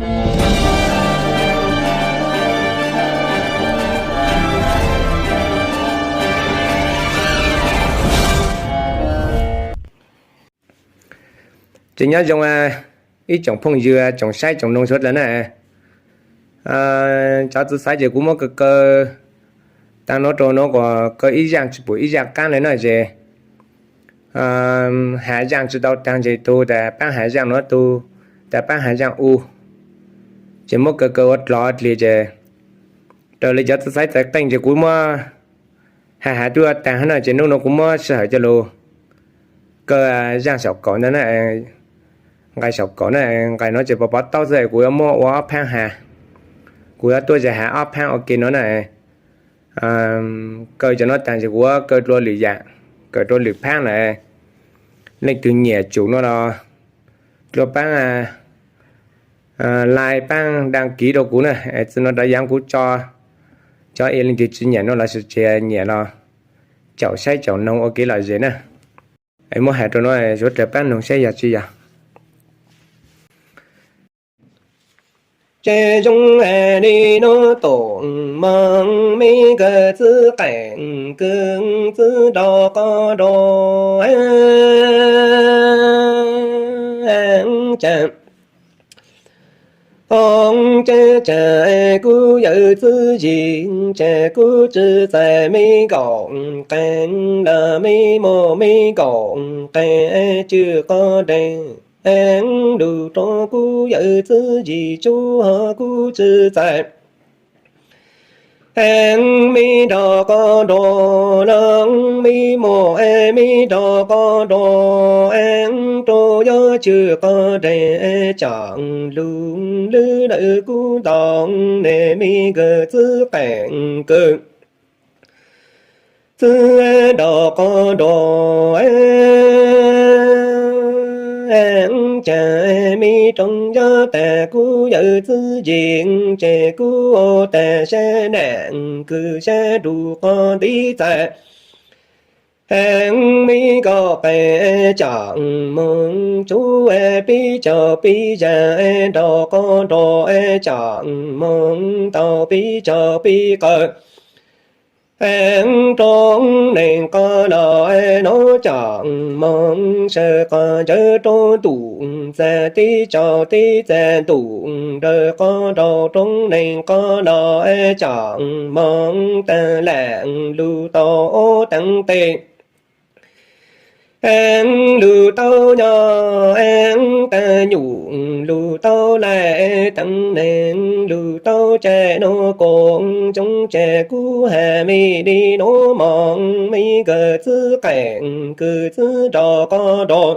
Ces nyob zoo ib tsoom phooj ywg, tsoom saib tsoom noog suav dlawg na. Cov txiv xaiv ces kuv muab kaw kaw tag no rau no kom kaw ib zaaj tsi pum ib zaaj qaab le na ces has zaaj tsi tau taag ces tug tas paab has zaaj no, tug tas paab has zaaj u, ces muab kaw kaw ua dlog dlig ces raws li cov txiv xaiv txais qeej ces kuv muab has has tub taag hab na ces nub no kuv muab sij hawm coj lug kaw zaaj saum kaum ntawd na, nqai saum kaum na, nqai no ces pov pov taub xwb, kuv yuav muab ua ob phaab has, kuv yuav tuaj zais has ob phaab ua ke no na. Kaw cov no taag ces kuv yuav kaw dlua lwm yaam, kaw dlua lwm phaab lawm. Leej twg nyiam tsum no los dlua paab like paab đăng ký rau kuv na, txij no rov yav kuv tso cov ib leej twg tsi nyiam no los sis tseem nyiam los caum saib caum noog ua kev lom zem na. Muab has rau no suav dlawg paab noog saib yog tsi yog. Ces zoo hais li no, tus moog mej kws txwv qeej kws txwv rov qab rau, ces hoob ces, ces kuv yawm txwv yim, ces kuv tsi txais mej nkaum qee los mej muaj mej nkaum qee cwj qab dlej lug rau kuv yawm txwv yim tsuj ho kuv tsi txais mej rov qab rau, los mej muaj mej rov qab rau, rau yog cwj qab dlej caam lug lwm lawm kuv ntaus nej mej kws txwv qeej kws txwv rov qab rau, ces mej rooj yog tas kuv yawm txwv yim, ces kuv ua tas sab nam kws sab rua qab ntiv txais mej nkaum qee caam moog tsuj peb caug peb yaam rov qab rau, caam moog tau peb caug peb qawm rau neeg qab los, nov caam moog sawv qab ntsawv rau ntuj txag teb caug teb txag ntuj nrawg qab rau rau neeg qab los, caam moog taag laam lug tau ob teev teg lug tau nyob, taag nyum lug tau laim, teev neeg lug tau caij, nov koom tsoom ces kuv has mej li no, moog mej kws txwv qeej kws txwv rov qab rau,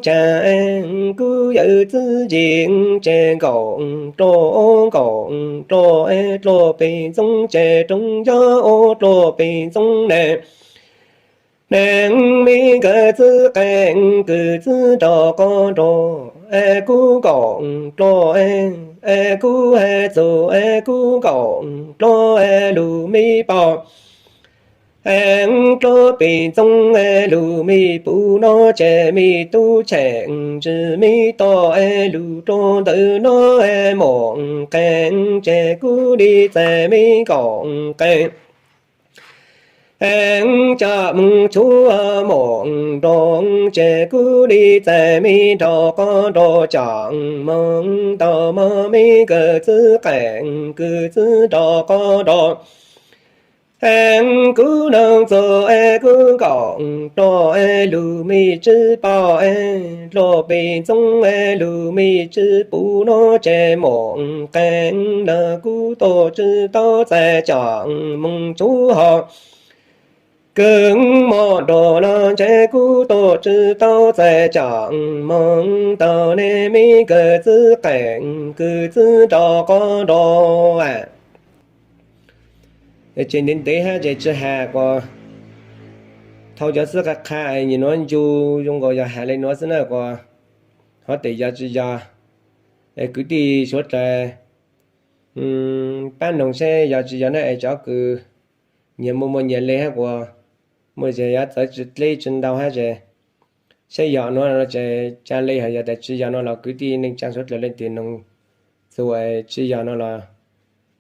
ces kuv yawm txwv yim, ces nkaum rau, nkaum rau dlua peg ntxoov, ces rooj yog dlua peg ntxoov ne. Neeg mej kws txwv qeej kws txwv rov qab rau, kuv nkaum dlua, kuv has txug kuv nkaum dlua lug mej paub dlua peg ntxoov lug mej pum, nov ces mej tub cheem ntsis mej toj lug rua ntawm nov, moog qee ces kuv li txais mej nkaum qee, caam moog tsuj moog rau, ces kuv li txais mej rov qab rau, caam moog tau moog mej kws txwv qeej kws txwv rov qab rau, kuv noog txug kuv nkaum rau lug mej tsi paub, dlua peg ntxoov lug mej tsi pum, nov ces moog qee los kuv toj tsi tau txais, caam moog tsuj ho kws moog rau los ces kuv toj tsi tau txais, caam moog tau nej mej kws txwv qeej kws txwv rov qab rau. Ces ntev ntev hab ces tsi has kuas thau cov xwb qha qha, nim nuav ncu zoo nkaus yog has le nuav xwb na kuas hov tes yog tsi yog, kwv tij suav dlawg pab noog seb yog tsi yog na es cov kws nyias muaj muaj nyias le hab kuas muaj tseem yuav txawv tsi dleb tsi ntau hab ces Saib yog no ces ca le, hos yog tas tsis yog no los kwv tij neej tsaa suav dlawg leej twg noog txug tsis yog no los,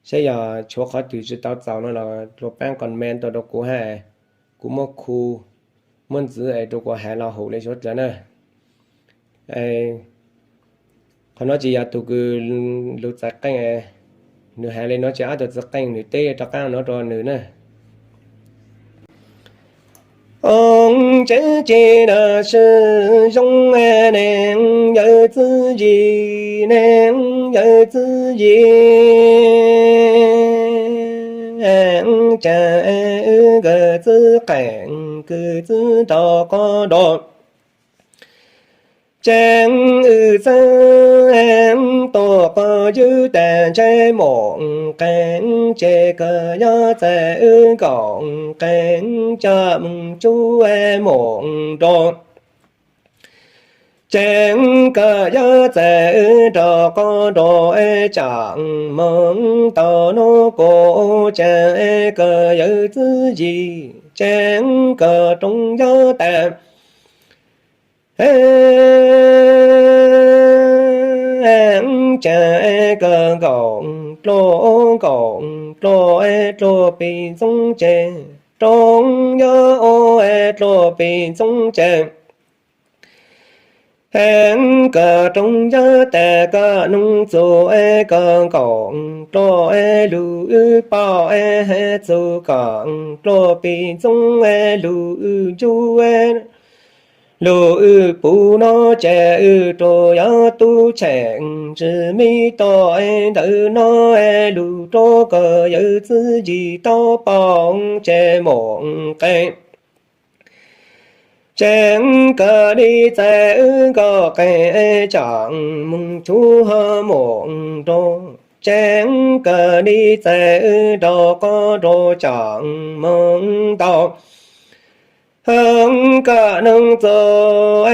saib yog tshuav qhov twg tsis tau txaus no los luag paab comment tuaj rau kuv hab, kuv muab khu, muab ntxiv es rau kuv has los haum le suav dlawg na. Qhov no tsis yog tug kws lug txais qeej, nws has le no tsis ob tug txais qeej, nws teb rov qaab no rau nws na. Ov, tseeb ces na sib zoo, neeg yawm txiv yig, neeg yawm txiv yig, ces wb nkawm txiv qeej kws txiv rov qab nrug. Ces wb txawm tuaj qhov ywg tas ntshe moog qeej, ces kawm yog txais wb nkaum qeej, coj moog tsub moog nrug. Ces kawm yog txais wb rov qab nrug, coj moog tau nub kuv, ces kawm yawm txiv yig, ces kawm rooj yog tas, ces kawm nkaum dluag, nkaum dluag dluag pis ntxoov ces, rooj yog dluag pis ntxoov ces, kawm rooj yog tas kawm noog txug, kawm nkaum dluag lug wb paub, has txug kawm dluag pis ntxoov lug wb ntsub, lug wb puv no ces wb rua yog tub tsheej ntsis mib toj ntawm no, lug rua kawm yawm txiv yig tau paub ces moog qeej. Ces kawm li txais wb nkaum qeej, coj moog tsub ho moog nrug, ces kawm li txais wb rov qab nrug, coj moog tau, kawm noog txug,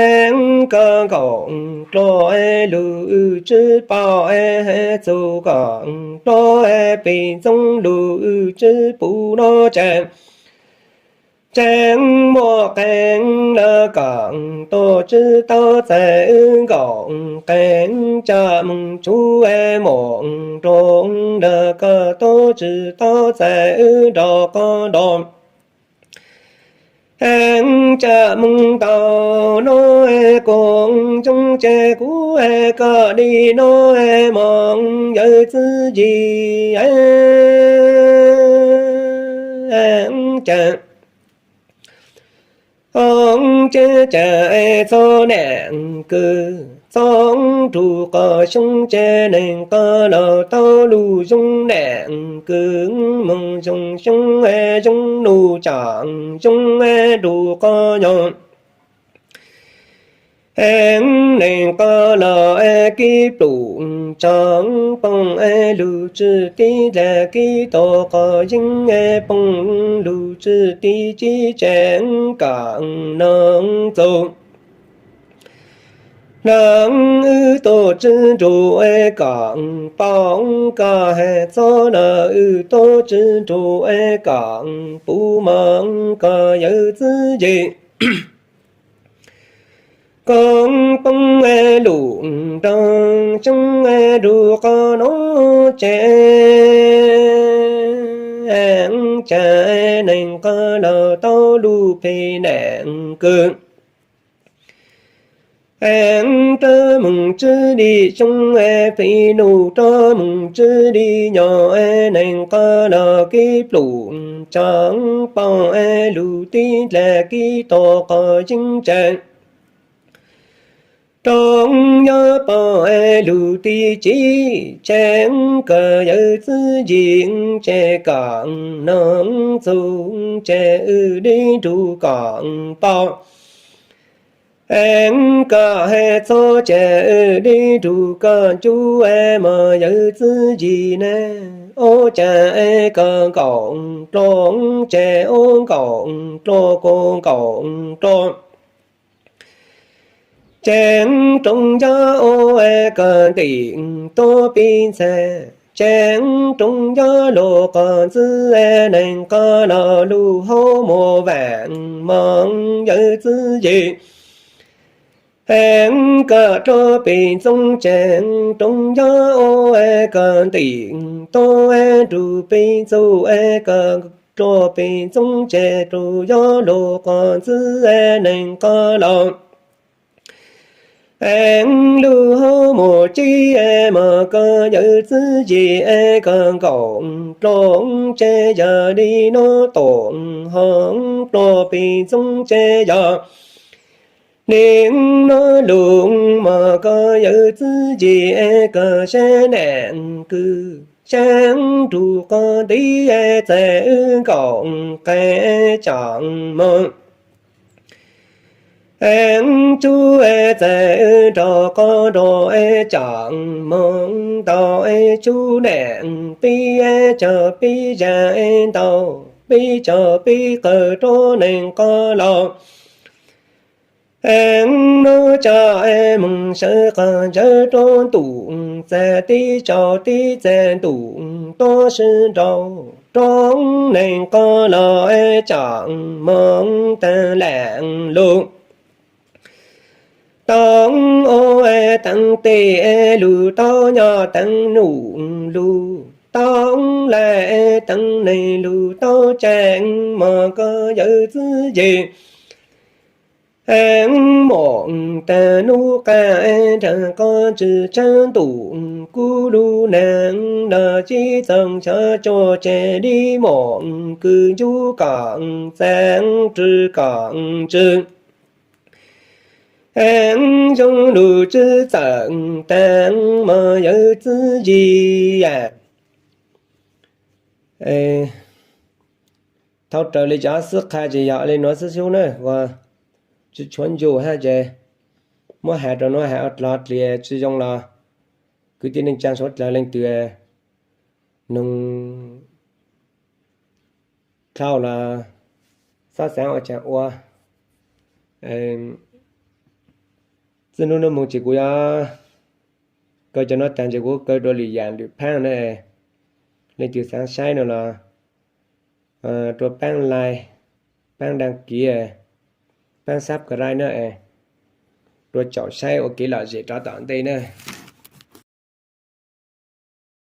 kawm nkaum dluag lug wb tsi paub, has txug kawm dluag pis ntxoov lug wb tsi puv no ces, ces muaj qeej lawm kawm tuaj tsi tau txais wb nkaum qeej, coj moog tsub moog nrug, lawm kawm tuaj tsi tau txais wb rov qab nrug. Coj moog tau no kuv ntsoov ces kuv kawm li no moog yawm txiv yig, ces, ces txhob neeg kws txhob rug qhov xyoob ces neeg qhov los tau lug zoo, neeg kws moog zoo xyoob zoo nuj coj zoo rug qhov nyob. Neeg qhov los kib plum tsav poog, lug tsi tiv dlaim kib tau qhov yeeb poog, lug tsi tiv cib ces kawm noog txug, noog wb tuaj tsi nrug kawm paub, koj has txhob noog wb tuaj tsi nrug kawm puv moog kawm yawm txiv yig. Koj poob lug nroog xyoob rug qhov no ces, ces neeg qhov los tau lug phem neeg kws rov moog tsi li xyoob, phem nuj rov moog tsi li nyob, neeg qhov los kib plum tsav poog, lug tiv dlaim kib tau qhov yeeb ces rov nyob poog, lug tiv cib ces kawm yawm txiv yig, ces kawm noog txug ces wb li nrug kawm paub, koj has txhob ces wb li nrug koj ncu, mas yawm txiv yig na, ua cas koj nkaum dluag ces ua nkaum dluag kuv nkaum dluag. Ces rooj yog ua koj ntim tuaj pib ntxhais, ces rooj yog lug qhov ntxwg, neeg qhov los lug hauv muag vaam moog yawm txiv yig. Koj rov pem ntxoov tseg, roob yog ua koj ntim toj, rov pem ntxoov, koj rov pem ntxoov tseg, rau yog luag qhov ntxwv neeg qhov los. Lub hauv mus tsis mas koj yawm txiv yim, koj nkaum rov tseg yog li no tom ho rov pem ntxoov tseg yog li no lus mas koj yawm txiv yim, koj sab nam kwv sab rub qhov ntiv, txais wb nkaum qe tsam moog. Tsub txais wb nrog qhov nrog tsam moog ntau, tsub nam pib tsawg pib zag ntau, pib tsawg pib qawg rov neeg qhov los. Nub tsam moog sawv qhov ntsawv rov ntuj txag, tib tsaus tib txag ntuj toj sib nraus rov neeg qhov los, tsam moog taag laam lug. Tau ua teev tes lug, tau nyob teev num lug, tau laim teev neeg lug, tau tseem mog koj yawm txiv yim. Mom taag nub qaab nraag qhov ntswg tshaab ntuj, kuv lub neej los tsis txoog xyov tsuas tseg li mom kwv ncuj kom txav rwg kom ntswg. Zoo lug tswv txawm taag mog yawm txiv yim. Thaub raws li cov xwb qha ces yog li nuav xwb xwb na, ua tsis tshuav ncu hab ces muab has rau nuav has ua dlov dlias tsis zoo los kwv tij neej tsaa suav dlawg leej twg noog dlhau los xob xaav ua tsaag ua. Txij nub nuav moog ces kuv yuav kaw cov nuav taag ces kuv kaw dua lwm yaam lwm phaab na. Leej twg xaav saib no los rua paab like, paab đăng ký, paab subscribe na, rua caum saib ua kev lom zem rov tom ntej na.